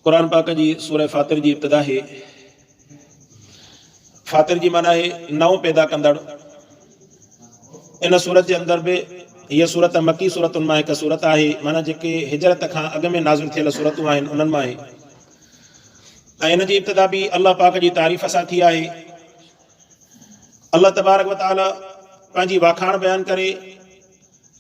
قرآن پاڪ جي سورة فاطر جي ابتدا آهي. فاطر جي معنيٰ آهي نئون پيدا ڪندڙ. ان سورت جي اندر به هيء سورت مڪي سورتن مان هڪ سورت آهي، معنيٰ جيڪي هجرت کان اڳ ۾ نازل ٿيل سورتون آهن انهن مان آهي ۽ ان جي ابتدا به الله پاڪ جي تعريف سان ٿي آهي. الله تبارڪ وتعاليٰ پنهنجي واکاڻ بيان ڪري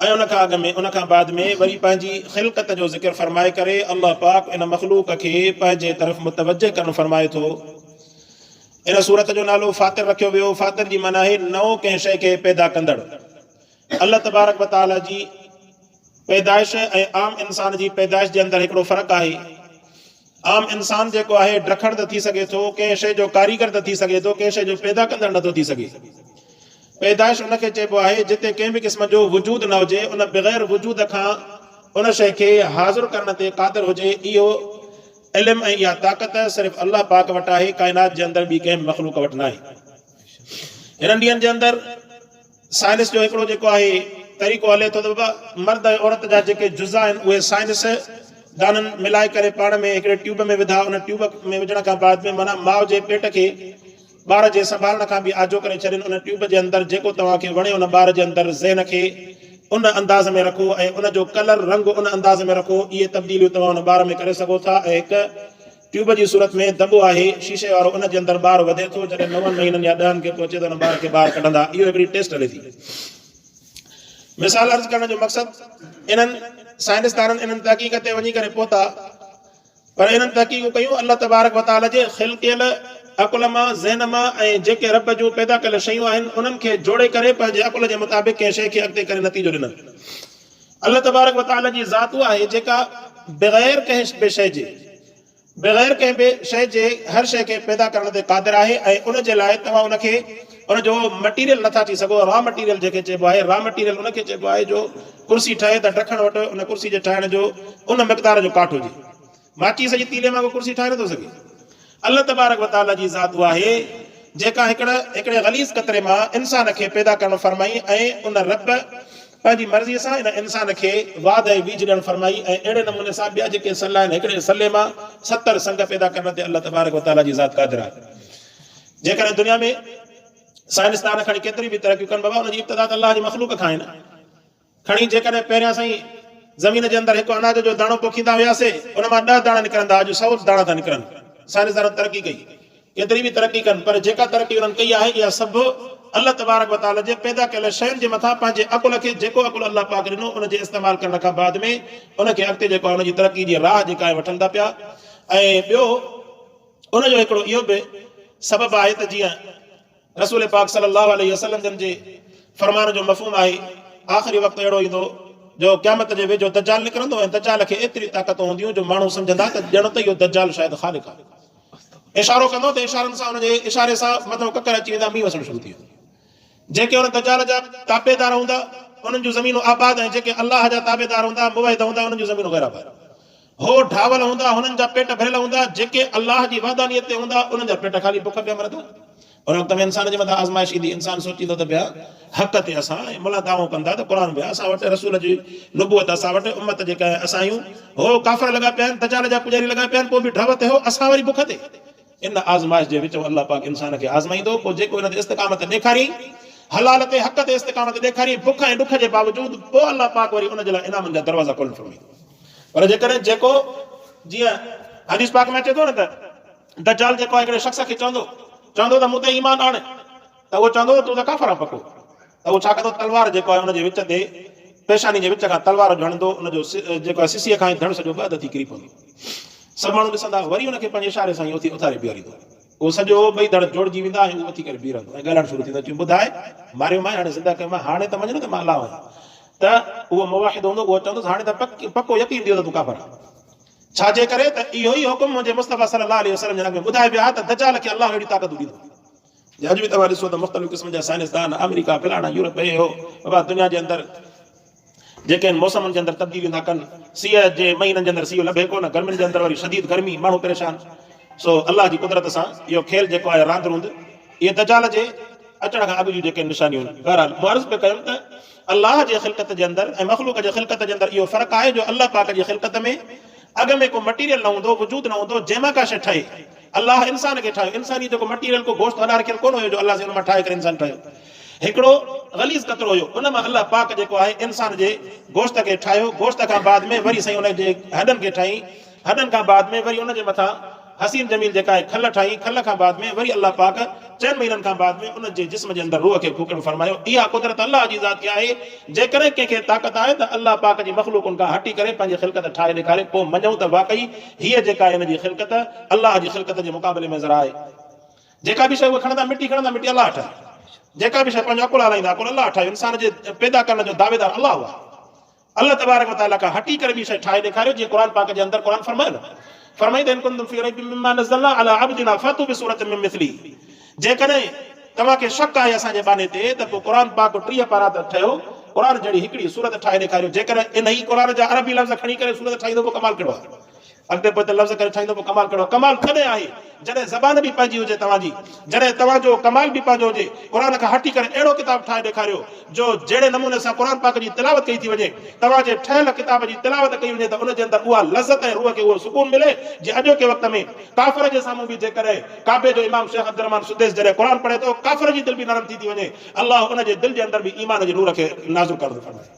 ۽ ان کان اڳ ۾ ان کان بعد ۾ وري پنهنجي خلقت جو ذڪر فرمائي ڪري الله پاڪ ان مخلوق کي پنهنجي طرف متوجه ڪرڻ فرمائي ٿو. ان سورت جو نالو فاطر رکيو ويو. فاطر جي معنيٰ آهي نئون ڪنهن شيء کي پيدا ڪندڙ. الله تبارڪ و تعاليٰ جي پيدائش ۽ عام انسان جي پيدائش جي اندر هڪڙو فرق آهي. عام انسان جيڪو آهي ڊکڻ ته ٿي سگهي ٿو، ڪنهن شيء جو ڪاريگر ته ٿي سگهي ٿو، ڪنهن شيء جو پيدا ڪندڙ نٿو ٿي سگهي. پيدائش ان کي چئبو آهي جتي ڪنهن به قسم جو وجود نه هجي، ان بغير وجود کان ان شيء کي حاضر ڪرڻ تي قادر هجي، اهو علم ۽ اها طاقت صرف الله پاڪ وٽ آهي، ڪائنات جي اندر ٻي ڪنهن به مخلوق وٽ ناهي. هنن ڏينهن جي اندر سائنس جو هڪڙو جيڪو آهي طريقو هلي ٿو ته بابا مرد ۽ عورت جا جيڪي جزا آهن اهي سائنس دانن ملائي ڪري پاڻ ۾ هڪڙي ٽيوب ۾ وڌا، ان ٽيوب ۾ وجهڻ کان بعد ۾ معنيٰ ماء جي پيٽ کي ٻار جي سنڀالڻ کان به آجو ڪري ڇڏين، ان ٽيوب جي اندر جيڪو توهان کي وڻي ان ٻار جي اندر ذهن کي ان انداز ۾ رکو ۽ ان جو ڪلر رنگ ان انداز ۾ رکو، اهي تبديليون توهان ان ٻار ۾ ڪري سگهو ٿا ۽ هڪ ٽيوب جي صورت ۾ دٻو آهي شيشي وارو ان جي اندر ٻار وڌي ٿو جڏهن نون مهينن يا ڏهن کي پهچي ته ان ٻار کي ٻاهر ڪڍندا اهو هڪڙي ٽيسٽ هلي ٿي. مثال عرض ڪرڻ جو مقصد انهن سائنسدانن انهن تحقيق تي وڃي ڪري پهتا پر انهن تحقيقون ڪيون الله تبارڪ وتعالي جي خلقيل عقل مان ذهن مان ۽ جيڪي رب جون پيدا ڪيل شيون آهن انهن کي جوڙي ڪري پنهنجي عقل جي مطابق ڪنهن شيء کي اڳتي ڪري نتيجو ڏنن. الله تبارڪ وتعالي جي ذات اها آهي جيڪا بغير ڪنهن به شيء جي بغير ڪنهن به شيء جي هر شيء کي پيدا ڪرڻ تي قادر آهي ۽ ان جي لاء توهان ان کي ان جو مٽيريل نٿا چئي سگهو. را مٽيريل جنهن کي چئبو آهي را مٽيريل ان کي چئبو آهي جو ڪرسي ٺهي ته ڊکڻ وٽ ان ڪرسي جي ٺاهڻ جو ان مقدار جو ڪاٺ هجي. ماچيس جي تيلي مان ڪو ڪرسي ٺاهي نٿو سگهي. الله تبارڪ وتعاليٰ جي ذات اها آهي جيڪا هڪڙ هڪڙي غليظ قطري مان انسان کي پيدا ڪرڻ فرمائي ۽ ان رب پنهنجي مرضيء سان ان انسان کي واڌ ۽ ويجهه ڏيڻ فرمائي ۽ اهڙي نموني سان ٻيا جيڪي سلا آهن هڪڙي سلي مان 70 سنگ پيدا ڪرڻ تي الله تبارڪ وتعاليٰ جي ذات قادر آهي. جيڪڏهن دنيا ۾ سائنسدان کڻي ڪيتريون به ترقيون ڪن بابا ان جي ابتدا ته الله جي مخلوق کان آهي نه. کڻي جيڪڏهن پهريان سائين زمين جي اندر هڪ اناج جو داڻو پوکيندا هياسي ان مان ڏهه داڻا نڪرندا اڄ سئو داڻا ٿا نڪرن. سائنسدانن ترقي ڪئي ڪيتري به ترقي ڪن پر جيڪا ترقي انهن ڪئي آهي اها سڀ الله تبارڪ وتعالي جي پيدا ڪيل شين جي مٿان پنهنجي عقل کي جيڪو عقل الله پاڪ ڏنو ان جي استعمال ڪرڻ کان بعد ۾ ان کي اڳتي جيڪو آهي ان جي ترقي جي راهه جيڪا آهي وٺن ٿا پيا ۽ ٻيو ان جو هڪڙو اهو به سبب آهي ته جيئن رسول پاڪ صلي الله عليه وسلم جن جي فرمان جو مفهوم آهي، آخري وقت اهڙو ايندو جو قيامت جي ويجهو دجال نڪرندو ۽ دجال کي ايتريون طاقتون هونديون جو ماڻهو سمجهندا ته ڄڻ ته اهو دجال شايد خالق آهي. اشارو ڪندو ته اشارن سان ان جي اشاري سان مٿئون ڪڪر اچي ويندا مينهن وسڻ شروع ٿي ويندو. جيڪي ان دجال جا تابعدار هوندا انهن جون زمينون آباد ۽ جيڪي الله جا تابعدار هوندا موحد هوندا انهن جون زمينون غير آباد. هو ڍاول هوندا، هنن جا پيٽ ڀريل هوندا، جيڪي الله جي وحدانيت تي هوندا، انهن جا پيٽ خالي بک پيا مرندا. ان وقت ۾ انسان جي مٿان آزمائش ايندي، انسان سوچيندو ته پيا حق تي اسان ۽ ملا دعوون ڪن ٿا ته قرآن به اسان وٽ، رسول جي نبوت اسان وٽ، امت جيڪا آهي اسان آهيون، هو ڪافر لڳا پيا آهن، دجال جا پوڄاري لڳا پيا آهن، پوء به ڍؤ تي هو، اسان وري بک تي. ان آزمائش جي وچون الله پاڪ انسان کي آزمائيندو، پوء جيڪو ان تي استقامت ڏيکاري، حلال تي حق تي استقامت ڏيکاري، بک ۽ ڏک جي باوجود، پوء الله پاڪ وري ان جي لاء انعامن جا دروازا کولڻ فرمائيندو. پر جيڪڏهن جيڪو جيئن حديث پاڪ ۾ اچي ٿو نه ته دجال جيڪو آهي هڪڙي شخص کي چوندو چوندو ته مون تي ايمان آڻ ته اهو چوندو ته تون ته ڪافر آهين پڪو ته اهو ڇا ڪندو تلوار جيڪو آهي ان جي وچ تي پيشاني جي وچ کان تلوار جو هڻندو ان جو جيڪو آهي سسيء کان ڌڙ سڄو ٻه اڌ ٿي ڪري پوندو سڀ ماڻهو ڏسندا وري ان کي پنهنجي اشاري سان ئي اٿي اٿاري بيهاريندو اهو سڄو ٻئي ڌڙ جوڙجي ويندا ۽ اهو اٿي ڪري بيهي رهندو ۽ ڳالهائڻ شروع ٿيندو، چيو ٻڌاء، ماريومانء، هاڻي زنده ڪيومانء، هاڻي ته مڃ نه ته مان الله آهيان. ته اهو موحد هوندو، اهو چوندس، هاڻي ته پڪو يقين ٿي ويو ته تون ڪافر آهين. ڇا جي ڪري ته اهو ئي حڪم منهنجي مصطفيٰ صلي الله عليه وسلم جن اڳ ۾ ٻڌائي ويا ها ته دجال کي الله اهڙيون طاقتون ڏيندو. جي اڄ به توهان ڏسو ته مختلف قسم جا سائنسدان، آمريڪا، فلاڻا، يورپ، هي هو، بابا دنيا جي اندر جيڪي آهن موسمن جي اندر تبديليون ٿا ڪن، سيء جي مهينن جي اندر سيء لڀي ڪونه، گرمين جي اندر وري شديد گرمي، ماڻهو پريشان. سو الله جي قدرت سان اهو کيل جيڪو آهي راند روند، اهي دجال جي اچڻ کان اڳ جون جيڪي نشانيون آهن. بهرحال مون عرض پئي ڪيم ته الله جي خلقت جي اندر ۽ مخلوق جي خلقت جي اندر اهو فرق آهي جو الله پاڪ جي خلقت ۾ اڳ ۾ ڪو مٽيريل نه هوندو، وجود نه هوندو، جنهن مان ڪا شيء ٺهي. الله انسان کي ٺاهيو، انساني جو ڪو مٽيريل ڪو گوشت هڏا رکيل ڪونه هيو جو الله سائين ان مان ٺاهي ڪري انسان ٺاهيو. هڪڙو غليظ قطرو هيو، ان مان الله پاڪ جيڪو آهي انسان جي گوشت کي ٺاهيو، گوشت کان بعد ۾ وري سائين ان جي هڏن کي ٺاهين، هڏن کان بعد ۾ وري ان جي مٿان حسين جميل جيڪا آهي کل ٺاهي، کل کان بعد ۾ وري الله پاڪ چئن مهينن کان بعد ۾ ان جي جسم جي اندر روح کي ڦوڪڻ فرمايو. اها قدرت الله جي ذات کي آهي. جيڪڏهن ڪنهن کي طاقت آهي ته الله پاڪ جي مخلوقن کان هٽي ڪري پنهنجي خلقت ٺاهي ڏيکاري پوء مڃون ته واقعي هيء جيڪا آهي ان جي خلقت الله جي خلقت جي مقابلي ۾ ذرا آهي. جيڪا به شيء اهي کڻندا مٽي کڻندا مٽي الله ٺاهي. جيڪا به شيء پنهنجو عقل هلائيندا عقل الله ٺاهيو. انسان جي پيدا ڪرڻ جو دعويدار الله آهي. الله تبارڪ و تعالي کان هٽي ڪري ٻي شيء ٺاهي ڏيکاريو جيئن قرآن پاڪ جي اندر قرآن فرمايو نه فرمائي ته ان ڪنتم في ريب مما نزلنا علي عبدنا فاتو بسورة من مثله جيڪڏهن توهان کي شڪ آهي اسان جي ٻانهي تي ته پوء قرآن پاڪ 30 پارا ته ٺهيو قرآن جهڙي هڪڙي سورت ٺاهي ڏيکاريو جيڪڏهن انهي قرآن جا عربي لفظ کڻي ڪري سورت ٺاهيندو پوء ڪمال ڪهڙو آهي اڳتي پوئتي لفظ ڪري ٺاهيندو پوء ڪمال ڪهڙو؟ ڪمال تڏهن آهي جڏهن زبان به پنهنجي هجي توهان جي، جڏهن توهان جو ڪمال به پنهنجو هجي. قرآن کان هٽي ڪري اهڙو ڪتاب ٺاهي ڏيکاريو جو جهڙي نموني سان قرآن پاڪ جي تلاوت ڪئي ٿي وڃي، توهان جي ٺهيل ڪتاب جي تلاوت ڪئي وڃي ته ان جي اندر اها لذت ۽ روح کي اهو سڪون ملي جيئن اڄوڪي وقت ۾ ڪافر جي سامهون به جيڪڏهن ڪعبي جو امام شيخ عبدالرحمان سديس جڏهن قرآن پڙهي ٿو ڪافر جي دل به نرم ٿي ٿي وڃي. الله ان جي دل جي اندر به ايمان جي نور کي نازل ڪرڻ ٿو فرمائي.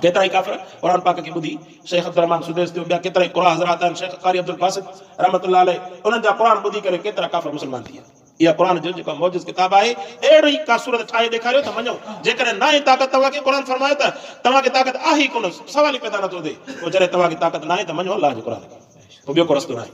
ڪيترائي ڪافر قرآن پاڪ کي ٻڌي شيخ عبدالرحمان سديس ٿيو ٻيا ڪيترائي قرا حضرات آهن شيخ قاري عبدالباسط رحمت الله عليه انهن جا قرآن ٻڌي ڪري ڪيترا ڪافر مسلمان ٿي ويا. اها قرآن جو جيڪا معجز ڪتاب آهي اهڙي ڪا صورت ٺاهي ڏيکاريو ته مڃون جيڪڏهن ناهي طاقت توهان کي قرآن فرمايو ته توهان کي طاقت آهي ئي ڪونه سوال ئي پيدا نٿو ٿئي پوء جڏهن توهان کي طاقت ناهي ته مڃو الله جي قرآن کي پوء ٻيو ڪو رستو ناهي.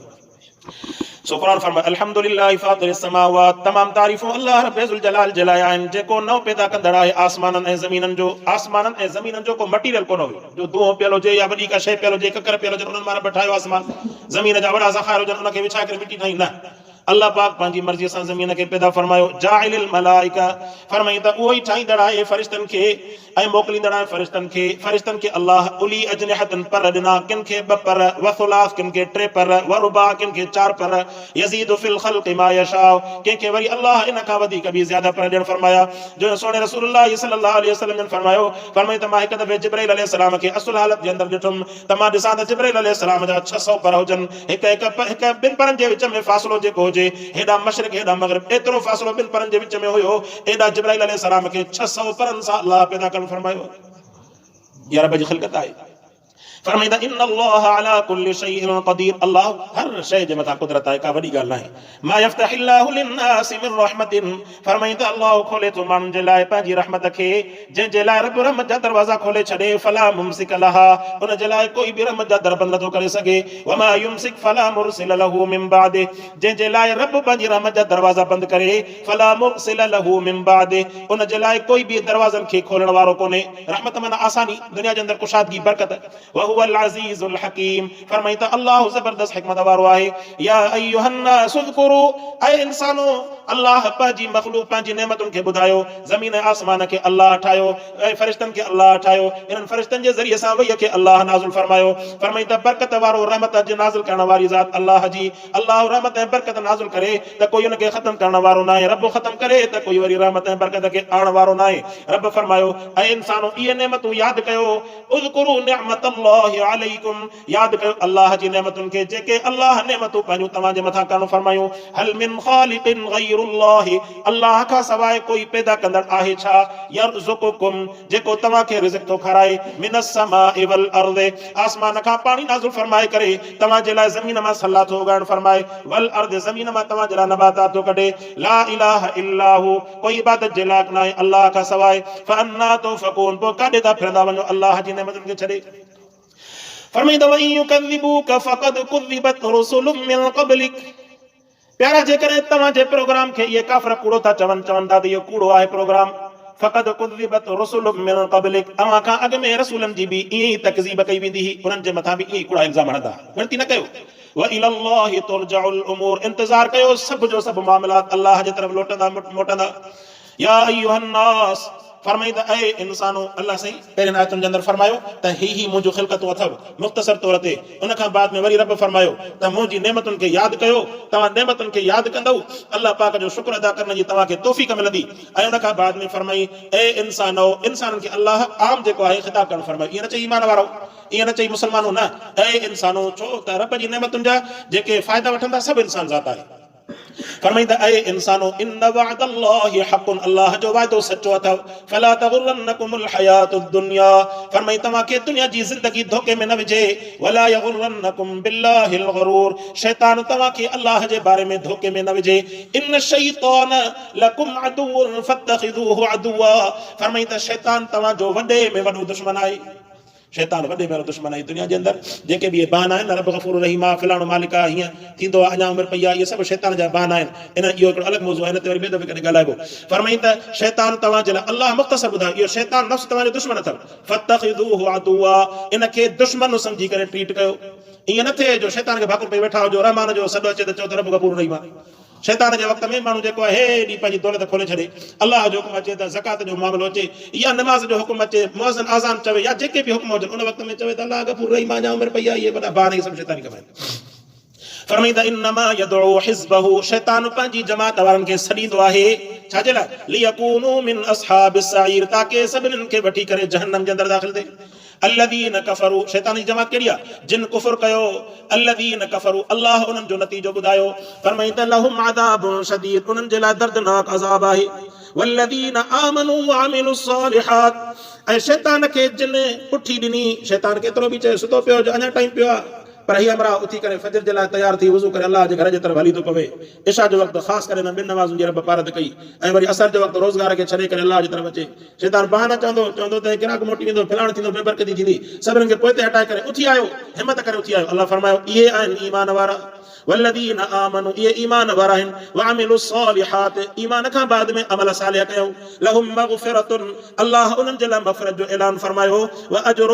سو قرآن فرمايو الحمد لله فاطر السماوات تمام تعريفون الله رب ذوالجلال جي لاء آهن جيڪو نئون پيدا ڪندڙ آهي آسمانن ۽ زمينن جو آسمانن ۽ زمينن جو ڪو مٽيريل ڪونه هيو جو دونهون پيل هجي يا وڏي ڪا شيء پيل هجي ڪڪر پيل هجن انهن مان رب ٺاهيو آسمان زمين جا وڏا ذخائر هجن ان کي وڇائي ڪري مٽي ٺاهي نه الله پاڪ پنهنجي مرضي سان زمين کي پيدا فرمايو جاعل الملائڪه فرمائين ته اهو ئي ٺاهيندڙ آهي فرشتن کي ۽ موڪليندڙ آهي فرشتن کي، فرشتن کي الله اولي اجنحة پر ڏنا، ڪن کي ٻه پر، وثلاث ڪن کي ٽي پر، ورباع ڪن کي چار پر، يزيد في الخلق ما يشاء ڪنهن کي وري الله ان کان وڌيڪ به زياده پر ڏيڻ فرمايا، جو سهڻي رسول الله صلي الله عليه وسلم جن فرمايو، فرمائين ته مان هڪ دفعي جبرائيل عليه السلام کي اصل حالت جي اندر ڏٺم ته مان ڏسان ته جبرائيل عليه السلام جا 600 پر هجن، هڪ هڪ هڪ ٻن پرن جي وچ ۾ فاصلو جيڪو هجي، هيڏانهن مشرق هيڏانهن مغرب ايترو فاصلو ٻن پرن جي وچ ۾ هيو، ايڏا جبرائيل عليه السلام کي 600 پرن سان الله پيدا ڪرڻ فرمايو. اها رب جي خلقت آهي. فرمائيندا ان الله علي ڪل شيء قدير الله هر شيء جي مٿان قدرت آهي ڪا وڏي ڳالهه ناهي. ما يفتح الله للناس من رحمت فرمائيندا الله کولي ٿو ماڻهن جي لاء پنهنجي رحمت کي جنهن جي لاء رب رحمت جا دروازا کولي ڇڏي فلا ممسڪ لها ان جي لاء ڪوئي به رحمت جا در بند نٿو ڪري سگهي وما يمسڪ فلا مرسل له من بعده جنهن جي لاء رب پنهنجي رحمت جا دروازا بند ڪري فلا مرسل له من بعده ان جي لاء ڪوئي به دروازن کي کولڻ وارو ڪونهي. رحمت معنيٰ آساني، دنيا جي اندر ڪشادگي، برڪت. وهو العزيز الحڪيم فرمائين ته الله زبردست حڪمت وارو آهي. يا ايها الناس اذڪروا اي انسانو! الله پنهنجي مخلوق پنهنجي نعمتن کي ٻڌايو، زمين ۽ آسمان کي الله ٺاهيو ۽ فرشتن کي الله ٺاهيو، انهن فرشتن جي ذريعي سان وحي کي الله نازل فرمايو. فرمائين ته برڪت وارو رحمت جي نازل ڪرڻ واري ذات الله جي الله رحمت ۽ برڪت نازل ڪري ته ڪوئي ان کي ختم ڪرڻ وارو ناهي، رب ختم ڪري ته ڪوئي وري رحمت ۽ برڪت کي آڻڻ وارو ناهي. رب فرمايو، اي انسانو! اهي نعمتون ياد ڪيو، اذڪروا نعمت الله عليڪم، ياد ڪيو الله جي نعمتن کي جيڪي الله نعمتون پنهنجون توهان جي مٿان ڪرڻ فرمايون، هل من خالق غير الله، الله کان سواء ڪوئي پيدا ڪندڙ آهي ڇا؟ يرزقڪم، جيڪو توهان کي رزق ٿو کارائي، من السماء والارض، آسمان کان پاڻي نازل فرمائي ڪري توهان جي لاء زمين مان سلا ٿو اڳائڻ فرمائي، والارض، زمين مان توهان جي لاء نباتات ٿو ڪڍي، لا اله الا هو، ڪوئي عبادت جي لائق ناهي الله کان سواء، فانا تؤفڪون، پوء ڪاڏي ٿا ڦرندا وڃو الله جي نعمتن کي ڇڏي. فرمائيندو وان يڪذبوک فقد ڪذبت رسل من قبلک. پيارا جيڪڏهن توهان جي پروگرام کي اهي ڪافر ڪوڙو ٿا چون، چون ٿا ته اهو ڪوڙو آهي پروگرام، فقد ڪذبت رسل من قبلک اوهان کان اڳ ۾ رسولن جي به ائين ئي تڪذيب ڪئي ويندي هئي، انهن جي مٿان به ائين ئي ڪوڙا الزام هڻندا ها، ڳڻتي نه ڪيو. والي الله ترجع الامور انتظار ڪيو سڀ جو سڀ معاملات الله جي طرف لوٽندا موٽندا. يا ايها الناس! فرمائين ته اي انسانو! الله سائين پهرين آيتن جي اندر فرمايو ته هي هي منهنجون خلقتون اٿو، مختصر طور تي، ان کان بعد ۾ وري رب فرمايو ته منهنجي نعمتن کي ياد ڪيو، توهان نعمتن کي ياد ڪندؤ، الله پاڪ جو شڪر ادا ڪرڻ جي توهان کي توفيق ملندي ۽ ان کان بعد ۾ فرمائين اي انسانؤ! انسانن کي الله عام جيڪو آهي خطاب ڪرڻ فرمايو، ائين نه چئي ايمان وارؤ! ائين نه چئي مسلمانو نه، اي انسانو! ڇو ته رب جي نعمتن جا جيڪي فائدا وٺندا سڀ انسان ذات آهي. فرمائين ته اي انسانو! ان وعد الله حق الله جو وعدو سچو اٿو فلا تغرنڪم الحياة الدنيا فرمائين توهان کي دنيا جي زندگي ڌوڪي ۾ نه وجهي ولا يغرنڪم بالله الغرور شيطان توهان کي الله جي باري ۾ ڌوڪي ۾ نه وجهي ان الشيطان لڪم عدو فاتخذوه عدوا فرمائين ته شيطان توهان جو وڏي ۾ وڏو دشمن آهي. شيطان وڏي ۾ وڏو دشمن آهي دنيا جي اندر جيڪي به اهي بهانا آهن نه رب غفور رحيم آهي فلاڻو مالڪ آهي هيئن ٿيندو آهي اڃا عمر پئي آهي اهي سڀ شيطان جا بهانا آهن ان اهو هڪڙو الڳ موضوع آهي ان تي وري ٻئي دفعي ڪڏهن ڳالهائبو فرمائين ته شيطان توهان جي لاء الله مختصر ٻڌايو اهو شيطان نفس توهان جو دشمن اٿو فاتخذوه عدوا ان کي دشمن سمجهي ڪري ٽريٽ ڪيو ائين نه ٿئي جو شيطان کي ڀاڪر پئي ويٺا هجو رحمان جو سڏ اچي ته چئو ته رب غفور رحيم آهي شيطان جي وقت ۾ ماڻهو جيڪو آهي هيڏي پنهنجي دولت کولي ڇڏي، الله جو حڪم اچي ته زڪوات جو معاملو اچي يا نماز جو حڪم اچي، مؤذن اذان چوي يا جيڪي به حڪم هجن ان وقت ۾ چوي ته الله غفور رحيم آهي اڃا عمر پئي آهي اهي وڏا بهانا اهي سڀ شيطاني ڪم آهن. فرمائين ته انما يدعو حزبه شيطان پنهنجي جماعت وارن کي سڏيندو آهي ڇا جي لاء ليڪونوا من اصحاب السعير تاڪه سڀنين کي وٺي ڪري جهنم جي اندر داخل ٿئي. الذين ڪفروا، شيطان جي جماعت ڪهڙي آهي؟ جن ڪفر ڪيو، الذين ڪفروا، الله انهن جو نتيجو ٻڌايو، فرمائين ته لهم عذاب شديد، انهن جي لاء دردناڪ عذاب آهي، والذين آمنوا وعملوا الصالحات، ۽ شيطان کي جن پٺي ڏني، شيطان ڪيترو به چئي ستو پيو هجي اڃا ٽائيم پيو آهي، پر هي همراهه اٿي ڪري فجر جي لاء تيار ٿي وضو ڪري الله جي گهر جي طرف هلي ٿو پوي. عشاء جو وقت خاص ڪري انهن ٻن نمازن جي رب پارت ڪئي ۽ وري عصر جو وقت روزگار کي ڇڏي ڪري الله جي طرف اچي. شيطان بهانا چوندو، چوندو ته هي گراهڪ موٽي ويندو، فلاڻو ٿيندو، بي برڪتي ٿيندي. سڀني کي پوئتي هٽائي ڪري اٿي آيو، همت ڪري اٿي آيو. الله فرمايو، اهي آهن ايمان وارا. والذين آمنوا اهي ايمان وارا آهن، وعملوا الصالحات ايمان کان بعد ۾ عمل صالح ڪيائون، لهم مغفرة الله انهن جي لاء مغفرت جو اعلان فرمايو، واجر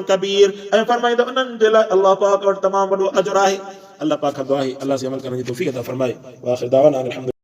ڪبير ۽ فرمائيندو انهن جي لاء الله پاڪ وٽ تمام وڏو اجر آهي. الله پاڪ کان دعا آهي الله سين عمل ڪرڻ جي توفيق عطا فرمائي واخر دعوانا ان الحمد.